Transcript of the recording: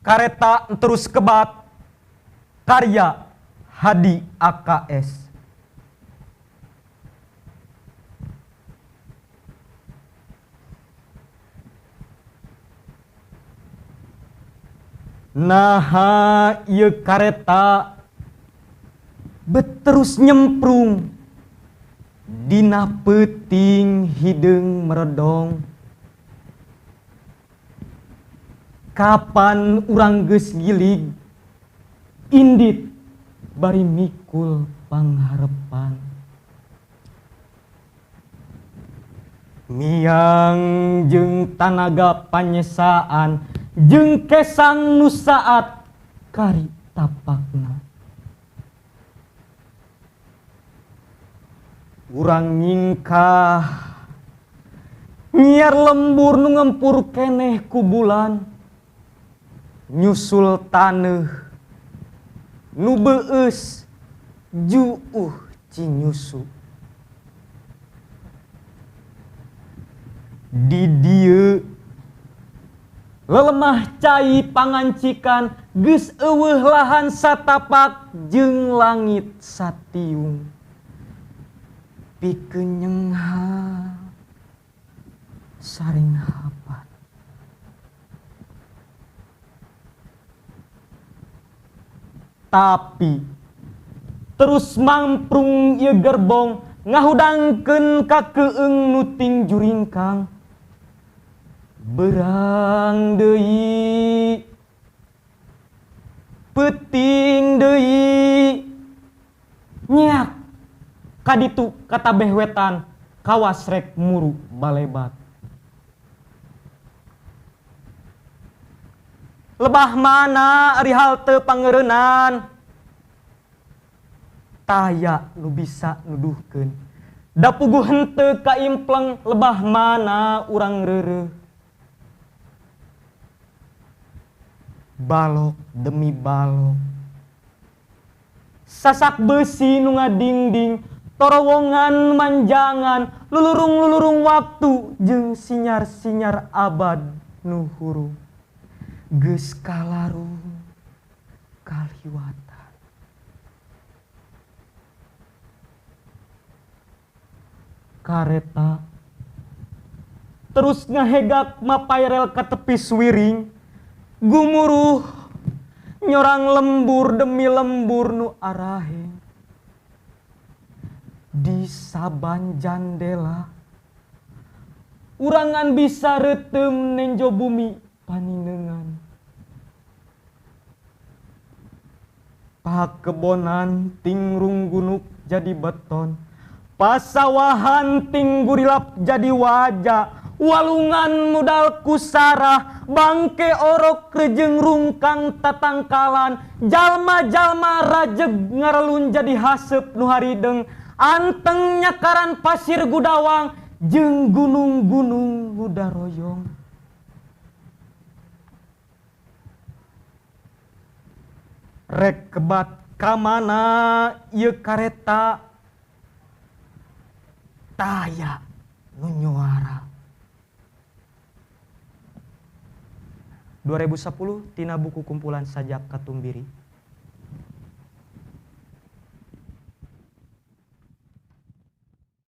Kareta terus kebat, karya Hadi AKS. Naha ieu kareta beterus nyemprung dina peuting hideung meredong. Kapan urang geus gilig indit bari mikul pangharepan. Miang jeung tanaga panyesaan jeung kesang nu saat kari tapakna. Urang nyingkah nyiar lembur nu ngempur keneh ku bulan, nyusul taneuh nu beueus juuh cinyusu. Di dieu lelemah cai pangancikan geus eueuh lahan satapak jeung langit satiung. Pikeun nyenghal saring hapan. Tapi terus mamprung ieu gerbong ngahudangkeun ka keung nu ting juringkang. Berang deui, peuting deui, nyak kaditu katabeh wetan kawas rek muru balebat. Lebah mana ari halte pangeureunan, taya nu bisa nuduhkeun. Da puguh henteu kaimpleng lebah mana urang reureuh. Balok demi balok, sasak besi nu ngadingding, torowongan manjangan, lulurung-lulurung waktu jeung sinyar-sinyar abad nu hurung. Geus kalarung kaliwatan. Kareta terus ngahegak mapay rel ka tepi suwiring, gumuruh nyorang lembur demi lembur nu araheng. Di saban jandela urangan bisa reuteum nenjo bumi paninengan. Pakebonan ting runggunuk jadi beton, pasawahan ting gurilap jadi waja, walungan mudal kusarah, bangke orok rejeng rungkang tatangkalan, jalma-jalma rajeg ngarelun jadi haseup nu harideng, anteng nyakaran pasir gudawang jeung gunung-gunung nu daroyong. Rek kebat kamana ieu kareta, taya nu nyuara. 2010 tina buku kumpulan sajak Katumbiri.